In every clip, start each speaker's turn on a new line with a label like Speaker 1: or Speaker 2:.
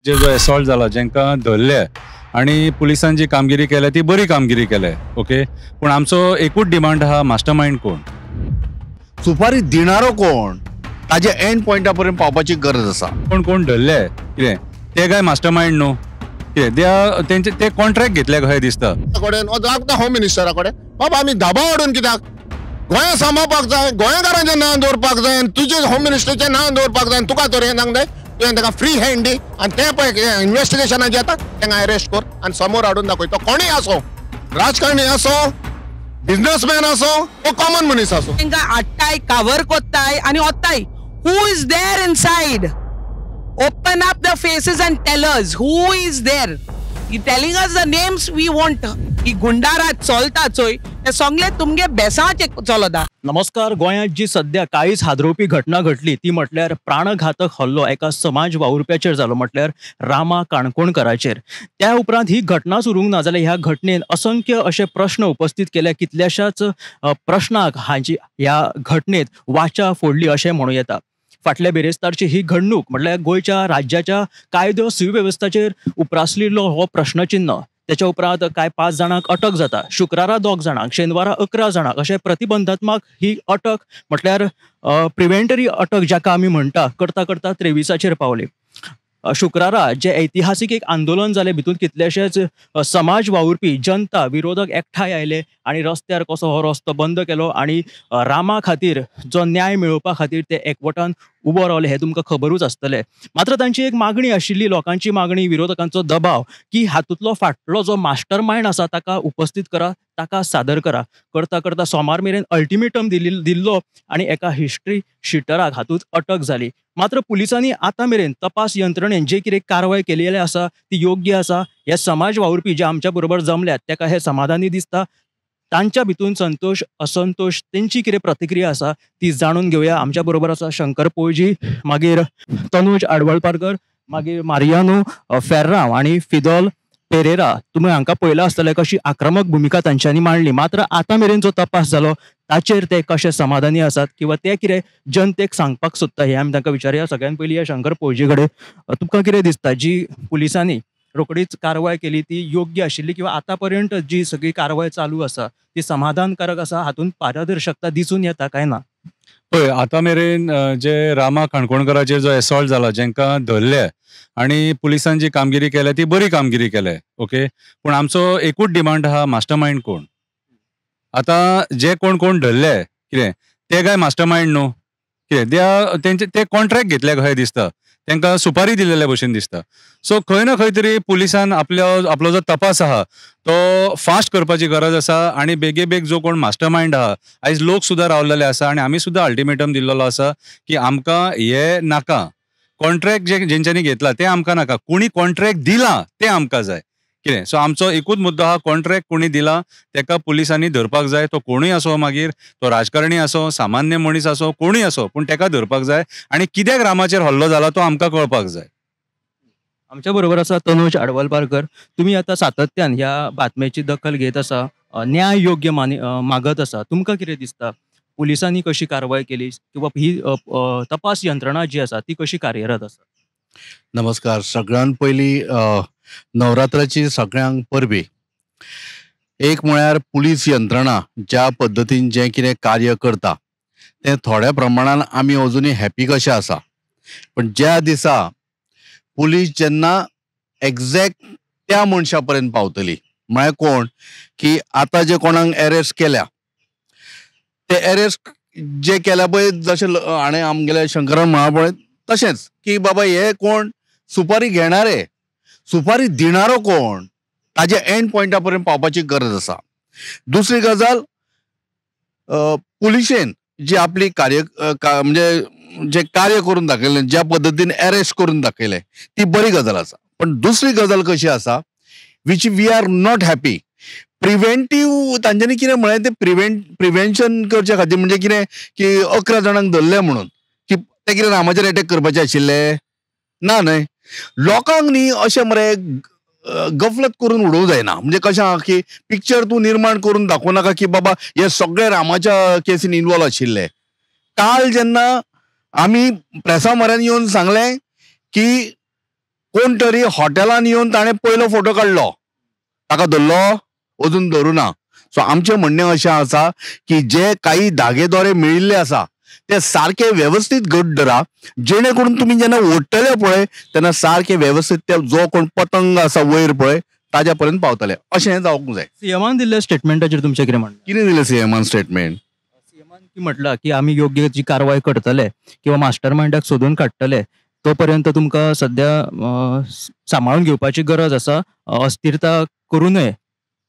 Speaker 1: जे जो एसॉल्ट जाला जेंकां धरले आनी पुलिसान जी कामगिरी केल्या ती बरी कामगिरी केल्या, ओके. पूण आमचो एकूच डिमांड आहा, मास्टर मायंड कोण,
Speaker 2: सुपारी दिणारो कोण, ताजे एंड पॉयंटा पर्यंत पावपाची गरज आसा.
Speaker 1: कोण कोण धरले कितें ते काय मास्टर मायंड न्हू कितें तेंचे ते कॉन्ट्रॅक्ट घेतले कशें दिसता.
Speaker 3: कडेन लागता होम मिनिस्टरा कडेन, बाबा आमी धाबा हाडून कित्याक गोंया सांबाळपाक जाय, गोंयकारांचें नांव दवरपाक जाय, तुजें होम मिनिस्टराचें नांव दवरपाक जाय, तुका तर हें सांग जाय, तुवें ताका फ्री हँड दी आनी तें पळय इन्वेस्टिगेशनाक येता तांकां अरेस्ट कर आनी समोर हाडून दाखय. तो कोणूय आसो, राजकारणी आसो, बिजनेसमॅन आसो, वो कॉमन मनीस आसो.
Speaker 4: तांकां हाडटाय, कवर कोत्ताय आनी वताय. Who is there inside? Open up the faces and tell us who is there. You telling us the names we want. ही गुंडाराज चलता चोय ते सगळे तुमगे बेसाचे चलता.
Speaker 5: नमस्कार. गोंयांत जी सद्या काळीज हादरोवपी घटना घडली ती म्हटल्यार प्राणघातक हल्लो एका समाज वावुरप्याचेर जालो, म्हटल्यार रामा काणकोणकराचेर. त्या उपरांत ही घटनाच उरूंक ना जाल्यार ह्या घटनेन असंख्य अशे प्रश्न उपस्थित केले, कितल्याशाच प्रश्नाक हांची ह्या घटनेत वाचा फोडली अशें म्हणूं येता. फाटल्या बिरेस्तारची ही घडणूक म्हटल्यार गोंयच्या राज्याच्या कायदो सुवेवस्थेचेर उप्रासलेलो हो प्रश्नचिन्ह. त्याच्या उपरांत कांय 5 जाणांक अटक जाता, शुक्रारा 2 जाणांक, शेनवारा 11 जाणांक, अशें प्रतिबंधात्मक ही अटक म्हटल्यार प्रिवेंटरी अटक जाका आमी म्हणटा करता करता 23 पावली. शुक्रारा जे ऐतिहासीक एक आंदोलन जालें, भितून कितलेशेच समाज वावुरपी, जनता, विरोधक एकठांय आयले आनी रस्त्यार कसो हो रस्तो बंद केलो आनी रामा खातीर जो न्याय मेळोवपा खातीर ते एकवटान उबो रावले हें तुमकां खबरूच आसतलें. मात्र तांची एक मागणी आशिल्ली, लोकांची मागणी, विरोधकांचो दबाव की हातूंतलो फाटलो जो मास्टर मायंड आसा ताका उपस्थित करा, ताका सादर करा. करता करता सोमार मेरेन अल्टिमेटम दिल्लो आनी एका हिस्ट्री शिटराक हातूंत अटक जाली. मात्र पुलिसांनी आतां मेरेन तपास यंत्रणेन जे कितें कारवाय केलेली आसा ती योग्य आसा. हे समाज वावुरपी जे आमच्या बरोबर जमल्यात ताका हे समाधानी दिसता. तांच्या भितून संतोष, असंतोष, तेंची कितें प्रतिक्रिया आसा ती जाणून घेवया. आमच्या बरोबर आसा शंकर पोळजी, मागीर तनुज आडवळपारकर, मागीर मारियानो फेर्रांव आनी फिदोल पेरेरा. तुमी हांकां पळयलां आसतलें कशी आक्रमक भुमिका तांच्यांनी मांडली. मात्र आतां मेरेन जो तपास जालो ताचेर ते कशे समाधानी आसात किंवा ते कितें जनतेक सांगपाक सोदता हें आमी तांकां विचारुया. सगळ्यान पयलीं ह्या शंकर पोळजी कडेन, तुमकां कितें दिसता जी पुलिसांनी रोखडीच कारवाय केली ती योग्य आशिल्ली किंवा आतां पर्यंत जी सगळी कारवाय चालू आसा ती समाधानकारक आसा, हातूंत पारदर्शकता दिसून येता काय ना?
Speaker 1: पळय आतां मेरेन जे रामा काणकोणकराचेर जो एसॉल्ट जाला जेंकां धरले आनी पुलिसान जी कामगिरी केल्या ती बरी कामगिरी केल्या, ओके. पूण आमचो एकूच डिमांड आहा, मास्टर मायंड कोण. आतां जे कोण कोण धरले कितें ते काय मास्टर मायंड न्हू कितें तेंचे ते कॉन्ट्रॅक्ट घेतले कशें दिसता, तांकां सुपारी दिलेल्या भशेन दिसता. सो खंय ना खंय तरी पुलिसान आपलो जो तपास आहा तो फास्ट करपाची गरज आसा आनी बेगीबेग जो कोण मास्टर मायंड आहा, आयज लोक सुद्दां रावलेले आसा आनी आमी सुद्दां अल्टिमेटम दिल्लो आसा की आमकां हे नाका, कॉन्ट्रॅक्ट जे जेंच्यांनी घेतला ते आमकां नाका, कोणी कॉन्ट्रॅक्ट दिला ते आमकां जाय कितें. सो आमचो एकूच मुद्दो आहा, कॉन्ट्रॅक्ट कोणी दिला तेका पुलिसांनी धरपाक जाय. तो कोणूय आसो, मागीर तो राजकारणी आसो, सामान्य मनीस आसो, कोणूय आसो, पूण तेका धरपाक जाय आनी कित्याक रामाचेर हल्लो जाला तो आमकां कळपाक जाय.
Speaker 5: आमच्या बरोबर आसा तनुज आडवलपारकर. तुमी आतां सातत्यान ह्या बातमेची दखल घेत आसा, न्याय योग्य मागत आसा. तुमकां कितें दिसता पुलिसांनी कशी कारवाय केली किंवा ही तपास यंत्रणा जी आसा ती कशी कार्यरत आसा?
Speaker 2: नमस्कार. सगळ्यान पयलीं नवरात्राची सगळ्यांक परबी. एक म्हळ्यार पुलीस यंत्रणा ज्या पद्दतीन जें कितें कार्य करता तें थोड्या प्रमाणान आमी अजुनूय हॅपी कशें आसा, पण ज्या दिसा पुलीस जेन्ना एग्जॅक्ट त्या मनशा पर्यंत पावतली, म्हळ्यार कोण की आतां जे कोणाक एरेस्ट केल्या ते एरेस्ट जे केल्या पळय, जशें हाणें आमगेल्या शंकरान म्हळां पळय तशेंच की बाबा हे कोण सुपारी घेणारे, सुपारी दिणारो कोण, ताजे एंड पॉयंटा पर्यंत पावपाची गरज आसा. दुसरी गजाल, पुलिशेन जी आपली कार्य म्हणजे जे कार्य करून दाखयलें, ज्या पद्दतीन एरेस्ट करून दाखयलें ती बरी गजाल आसा. पण दुसरी गजाल कशी आसा, which we are not happy, preventive तांच्यांनी कितें म्हळें तें प्रिवेंशन करचे खातीर, म्हणजे कितें की 11 जाणांक धरले म्हणून की ते कितें रामाचेर एटॅक करपाचे आशिल्ले ना न्हय. लोकांक न्ही अशें मरे गफलत करून उडोवंक जायना. म्हणजे कशें आहा की पिक्चर तूं निर्माण करून दाखोवं नाका की बाबा हे सगळे रामाच्या केसीन इनवॉल्व आशिल्ले. काल जेन्ना आमी प्रेसा म्हऱ्यान येवन सांगलें की कोण तरी हॉटेलान येवन ताणें पयलो फोटो काडलो, ताका धरलो, अजून धरूं ना. सो आमचें म्हणणें अशें आसा की जे काही धागे दोरे मेळिल्ले आसा ते सारके वेवस्थीत घट धरा, जेणे करून तुमी जेन्ना ओडटले पळय तेन्ना सारके वेवस्थीत ते जो कोण पतंग आसा वयर पळय ताज्या पर्यंत पावतले, अशें जावंक जाय.
Speaker 5: सीएमान दिल्ल्या स्टेटमेंटाचेर तुमचें कितें म्हणणें?
Speaker 2: कितें दिलें सीएमान स्टेटमेंट?
Speaker 5: सीएमान की म्हटलां की आमी योग्य जी कारवाय करतले किंवा मास्टर मायंडाक सोदून काडटले, तो पर्यंत तुमकां सद्या सांबाळून घेवपाची गरज आसा, अस्थिरता करूं नये.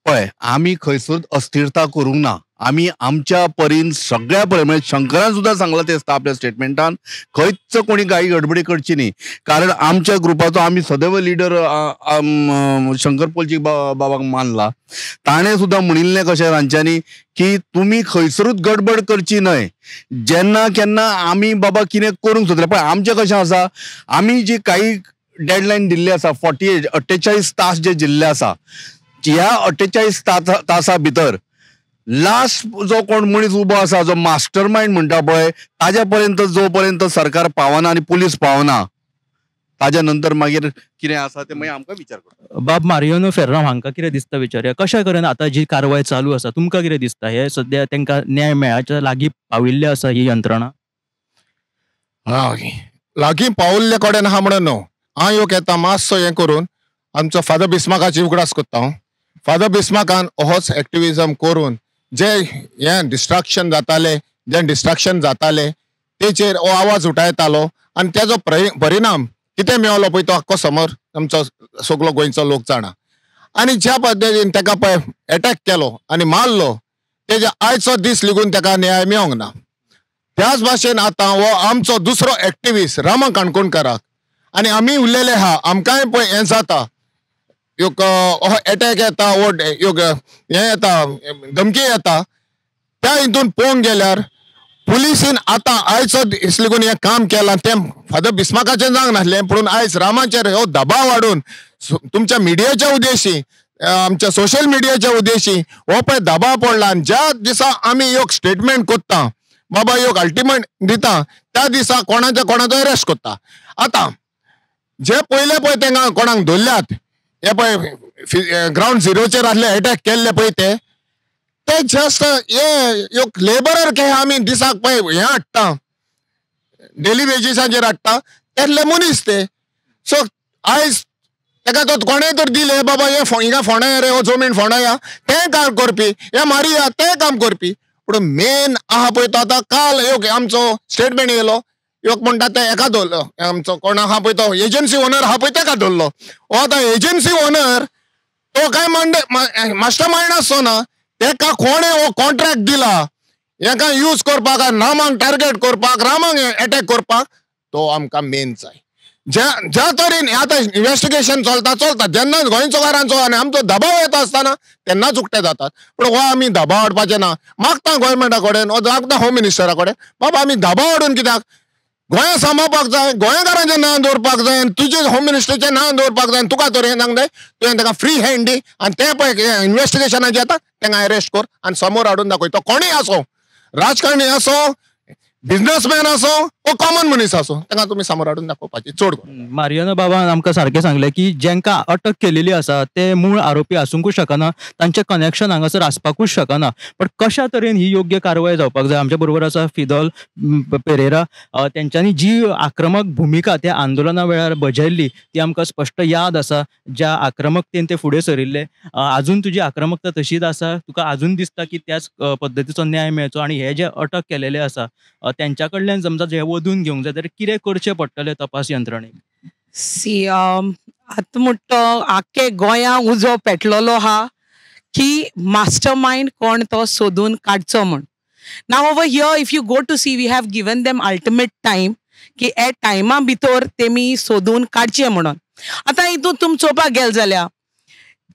Speaker 2: पळय, आमी खंयसर अस्थिरता करूंक ना, आमी आमच्या परीन सगळ्या परीन, म्हणजे शंकरान सुद्दां सांगलां तें आपल्या स्टेटमेंटान, खंयच कोणी गाई गडबडी करची न्ही, कारण आमच्या ग्रुपाचो आमी सदैव लिडर शंकर पोलची बाबाक मानला. ताणें सुद्दां म्हणिल्लें कशें तांच्यांनी की तुमी खंयसरूच गडबड करची न्हय, जेन्ना केन्ना आमी बाबा कितें करूंक सोदले. पळय आमचें कशें आसा, आमी जी काही डेडलायन दिल्ली आसा 48 48 तास जे दिल्ले आसा, ह्या 48 तासा भितर लास्ट जो कोण मनीस उबो आसा, जो मास्टर मायंड म्हणटा पळय, ताज्या पर्यंत जो पर्यंत सरकार पावना आनी पुलीस पावना, ताज्या नंतर मागीर कितें आसा तें मागीर आमकां विचार करता.
Speaker 5: बाब मारियानो फेर्रांव हांकां कितें दिसता विचारया, कशा करेन आतां जी कारवाय चालू आसा तुमकां कितें दिसता, हे सद्या तांकां न्याय मेळाच्या लागीं पाविल्ले आसा ही यंत्रणा?
Speaker 3: लागीं पावल्ले कडेन आहा म्हणून न्हू, हांव एक येता मातसो हें करून आमचो फादर बिस्माकाची उगडास करता हांव. फादर बिस्माकान होच एक्टिविजम करून जे हें डिस्ट्रक्शन जातालें, जे डिस्ट्रक्शन जातालें तेचेर हो आवाज उठायतालो आनी तेजो परिणाम कितें मेवलो पळय तो आख्खो समोर आमचो सगलो गोंयचो लोक जाणा. आनी ज्या पद्दतीन तेका पळय एटॅक केलो आनी मारलो, तेज्या आयचो दीस लेगून तेका न्याय मेवंक ना. त्याच भाशेन आतां हो आमचो दुसरो एक्टिविस्ट रामा काणकोणकाराक आनी आमी उरलेले आहा, आमकांय पळय हें जाता, एक एटॅक येता, एक हें येता, धमकी येता. त्या हितून पळोवंक गेल्यार पुलिसीन आतां आयचो दीस लेगून हें काम केलां तें फादर बिस्माकाचें जावंक नासलें, पूण आयज रामाचेर हो दबाव हाडून तुमच्या मिडियाच्या उद्देशी, आमच्या सोशल मिडियाच्या उद्देशी हो पळय दबाव पडला. आनी ज्या दिसा आमी एक स्टेटमेंट करता, बाबा एक अल्टिमेट दिता, त्या दिसा कोणाच्या कोणाचो अरेस्ट करता. आतां जे पयले पळय तेंका कोणाक धरल्यात, हे पळय ग्रावंड झिरोचेर आसले एटॅक केल्ले पळय ते जस्ट हे एक लेबरर के आमी दिसाक पळय हें हाडटा, डेली वेजीसाचेर हाडटा तेतले मनीस ते. सो आयज तेका तो कोणें तर दिले बाबा हे हिंगा फोंड्या रे, हो जमीन फोंड्या या, तें काम करपी, हे मारिया तें काम करपी. पूण मेन आहा पळय तो आतां काल एक आमचो स्टेटमेंट येयलो, एक म्हणटा ते एका दवरलो, आमचो कोण आहा पळय तो एजन्सी ओनर आहा पळय तेका दवरलो. हो आतां एजन्सी ओनर तो कांय मास्टर मायंड आसचो ना, तेका कोणें हो कॉन्ट्रॅक्ट दिला हेका यूज करपाक, रामाक टार्गेट करपाक, रामाक एटॅक करपाक, तो आमकां मेन जाय. ज्या ज्या तरेन आतां इन्वेस्टिगेशन चलता चलता जेन्ना गोंयचोकारांचो आनी आमचो दबाव येता आसतना तेन्नाच उक्ते जातात. पूण हो आमी दबाव हाडपाचें ना, मागता गोवोरमेंटा कडेन, हो मागता होम मिनिस्टरा कडेन, बाबा आमी दबाव हाडून कित्याक, गोंया सांबाळपाक जाय, गोंयकारांचें नांव दवरपाक जाय, आनी तुजें होम मिनिस्टरीचें नांव दवरपाक जाय, आनी तुका तर हें सांग जाय, तुवें ताका फ्री हँड दी आनी तें पळय इन्वेस्टिगेशनाचें येता तेंका अरेस्ट कर आनी समोर हाडून दाखय. तो कोणूय आसूं, राजकारणी आसूं, बिजनसमॅन आसूं वो कॉमन मनीस आसूं, ताका तुमी समोर हाडून दाखोवपाची चड.
Speaker 5: मारियानो बाबान आमकां सारकें सांगलें की जेंकां अटक केलेली आसा ते मूळ आरोपी आसूंकूच शकना, तांचें कनेक्शन हांगासर आसपाकूच शकना. बट कशा तरेन ही योग्य कारवाय जावपाक जाय. आमच्या बरोबर आसा फिदोल पेरेरा, तेंच्यांनी जी आक्रमक भुमिका त्या आंदोलना वेळार बजायल्ली ती आमकां स्पश्ट याद आसा. ज्या आक्रमकतेन ते फुडें सरिल्ले, आजून तुजी आक्रमकता तशीच आसा, तुका आजून दिसता की त्याच पद्दतीचो न्याय मेळचो आनी हे जे अटक केलेले आसा त्यांच्या कडल्यान समजा जे वधून घेवंक जाय जाल्यार कितें करचें पडटलें तपास यंत्रणेक?
Speaker 4: सी आतां म्हणटा आख्खे गोंया उजो पेटलेलो आहा की मास्टर मायंड कोण तो सोदून काडचो म्हण. Now over here if you go to see, we have given them ultimate time की ए टायमा भितर तेमी सोदून काडचें म्हणून. आतां हितून तुमी चोवपाक गेले जाल्यार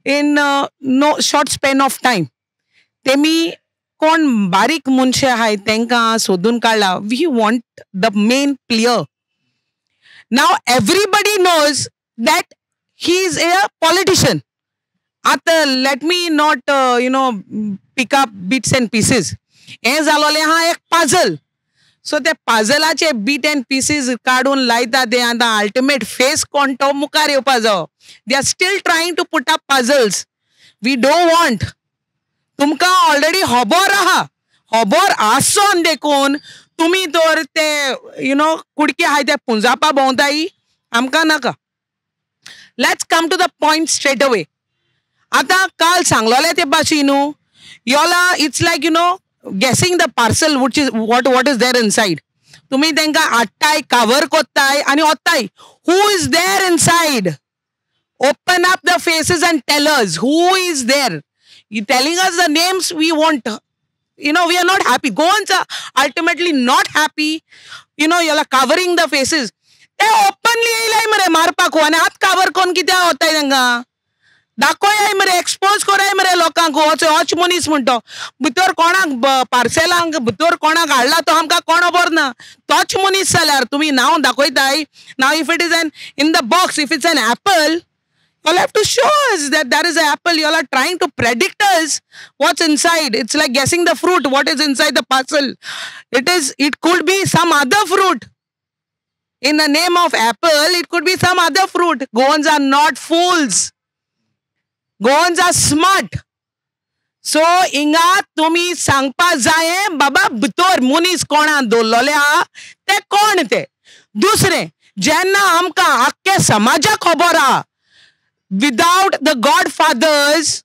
Speaker 4: in no short span of time तेमी कोण बारीक मनशे आहाय तेंकां सोदून काडला. We want the main player. Now everybody knows that he is a politician. आतां let me not you know pick up bits and pieces. हें जालोलें आहा एक पाजल. सो ते पाजलाचे बीट अँड पिसीस काडून लायता ते आतां अल्टिमेट फेस कोण तो मुखार येवपा जावो. They are still trying to put up puzzles. We don't want. तुमकां ऑलरेडी खबर आहा, खबर आसोन देखून तुमी तर ते you know कुडके आहाय ते पुंजापा भोंवताय, आमकां नाका. Let's come to the point straight away. आतां काल सांगलोलें ते भाशेन न्हू, योला it's like you know guessing the parcel which is what is there inside. तुमी तांकां हाडटाय, कावर कोत्ताय आनी वताय. Who is there inside? Open up the faces and tell us who is there. You telling us the names, we want. You know, we are not happy. Goans are ultimately not happy. You know, you are covering the faces. ते openly येयलाय मरे मारपाक आनी हात कावर कोन्न कित्याक वताय तांकां? दाखोयाय मरे, expose कराय मरे लोकांक. होच मनीस म्हणटो भितर कोणाक पार्सेलांक भितर कोणाक हाडला तो आमकां कोण खबर ना. तोच मनीस जाल्यार तुमी नांव दाखयताय. Now if it is an in the box, if it's an apple, you all have to show us that there is an apple. You all are trying to predict us what's inside. It's like guessing the fruit, what is inside the parcel. It could be some other fruit. In the name of apple, it could be some other fruit. Goans are not fools. Goans are smart. So, inga tumi sangpa jaye, baba bitor munis kona dollole ha, te kon te. Dusre, jenna amka akke samaja khobor ha. Without the godfathers,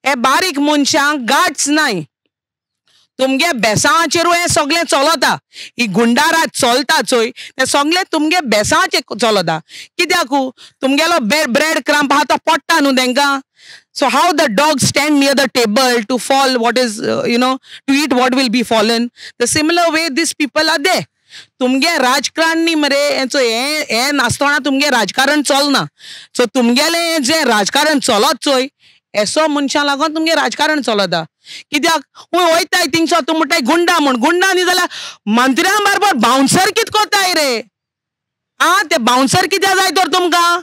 Speaker 4: हे बारीक मनशांक guards नाय. तुमगे बेसांचेरूय हें सगळें चलता. ही गुंडाराज चलता चोय, तें सगळें तुमगे बेसांचेर चलता. कित्याकू तुमगेलो ब्रेड क्रम्प आहा तो पडटा न्हू तेंकां. So how the dog stand near the table to fall what is you know to eat what will be fallen, the similar way these people are there. तुमगे राजकारणी मरे हेंचो हें नासतना तुमगे राजकारण चलना. सो तुमगेलें जें राजकारण चलत चोय, एसो मनशां लागून तुमगे राजकारण चलता. कित्याक खूंय वयताय थिंगसो तूं म्हणटाय गुंडा म्हूण, गुंडा न्ही जाल्यार मंत्र्यां बरोबर बाउन्सर कित कोत्ताय रे? आं, ते बाउन्सर कित्याक जाय तर तुमकां?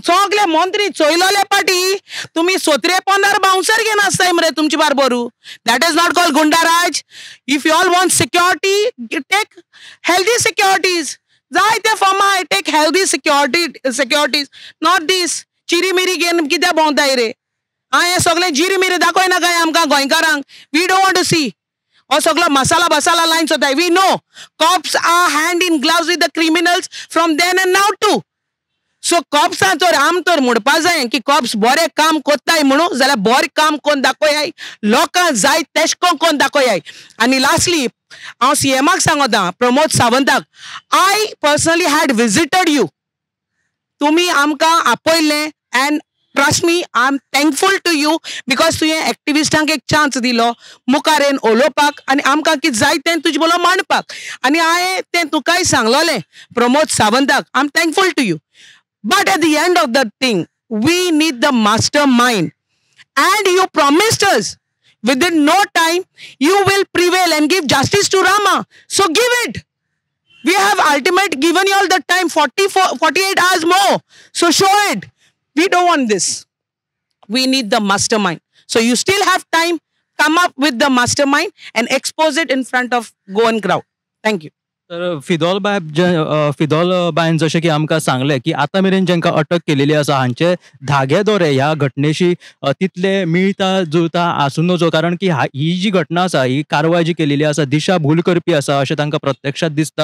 Speaker 4: सगळे मंत्री चोयलोले पाटी तुमी सोत्रे पोंदार बाउन्सर घेवन आसताय मरे तुमचे बारबरू. That is not called goondaraj. If you all want security, take healthy securities. जाय ते फॉर्माय take healthy securities, not these चिरीमिरी घेवन कित्याक भोंवताय रे? आं, हें सगळें जिरीमिरी दाखय नाकाय आमकां गोंयकारांक. We don't want to see. हो सगळो मसाला बसाला लायन सोताय. We know cops are hand in gloves with the criminals from then and now too. So कॉप्सां तर आम तर म्हणपा जाय की कॉप्स बरें काम कोत्ताय म्हणून, जाल्यार बरें काम कोन्न दाखोयाय, लोकांक जाय तेश कोन्न दाखोयाय. आनी लास्टली हांव सीएमाक सांगता, Pramod सावंताक, I personally had visited you. तुमी आमकां आपयलें and trust me, I am thankful to you because तुवें एक्टिविस्टांक एक चान्स दिलो मुखार येवन उलोवपाक आनी आमकां कितें जाय तें तुजे बरोबर मांडपाक. आनी हांवें तें तुकाय सांगलोलें Pramod सावंताक, I am thankful to you. But at the end of the thing, we need the mastermind. And you promised us within no time, you will prevail and give justice to Rama. So give it. We have ultimate given you all the time, 48 hours more. So show it. We don't want this. We need the mastermind. So you still have time. Come up with the mastermind and expose it in front of Goan crowd. Thank you.
Speaker 5: तर फिदोल बाब फिदोल बायन जशें की आमकां सांगलें की आतां मेरेन जांकां अटक केलेली आसा हांचे धागे दोरे ह्या घटनेशी तितले मिळता जुळता आसूं नजो, कारण की ही जी घटना आसा, ही कारवाय जी केलेली आसा दिशा भूल करपी आसा अशें तांकां प्रत्यक्षात दिसता.